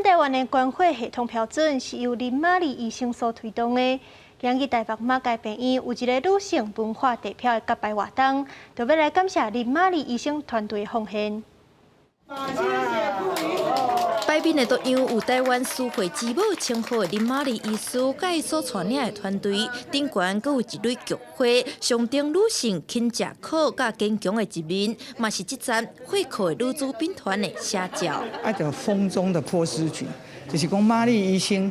咱台灣的捐血系統標準是由林瑪麗醫生所推動的。今日台北馬偕病院有一个女性文化地標的揭牌活動，就欲來感謝林瑪麗醫生團隊的奉獻。牌面的中央有台灣輸血之母稱號的林瑪麗醫師，佮伊所帶領的團隊，頂懸閣有一蕊菊花，象徵女性肯食苦佮堅強的一面，嘛是這層血庫的女子兵團的寫照。啊，就風中的波斯菊，就是講瑪麗醫生，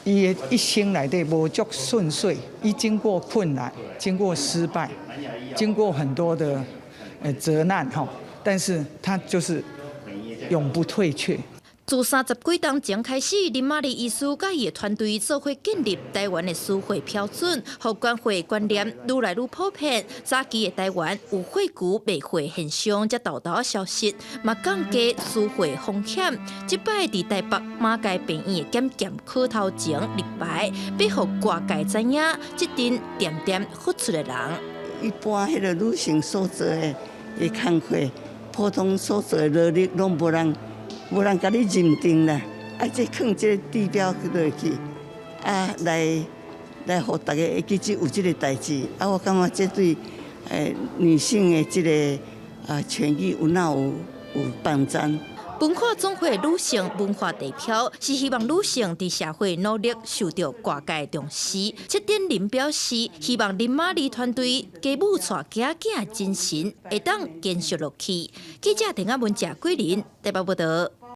伊的一生內底無足順遂，伊經過困難，經過失敗，經過很多的責難吼，但是他就是永不退卻。自三十幾冬前開始，林瑪麗醫師佮伊的團隊做伙建立台灣的輸血標準，予捐血觀念愈來愈普遍。早期的台灣有血球賣血現象，才沓沓消失，嘛降低輸血風險。這擺佇台北馬偕病院的檢驗科頭前立牌，欲予外界知影，這陣恬恬付出的人。一般彼个女性所做的工課，普通所做的勞力，攏無人共你認定啦，啊，這囥這個地標落去，啊，來予大家會記這有這个代誌，啊，我感覺這對女性的這个權益有哪有幫助。文化總會女性文化地標是希望女性佇社會努力受著外界重視。七點林表示，希望林瑪麗團隊家母帶囝囝的精神會當延續落去。記者鄭亞文、謝桂林台北報導。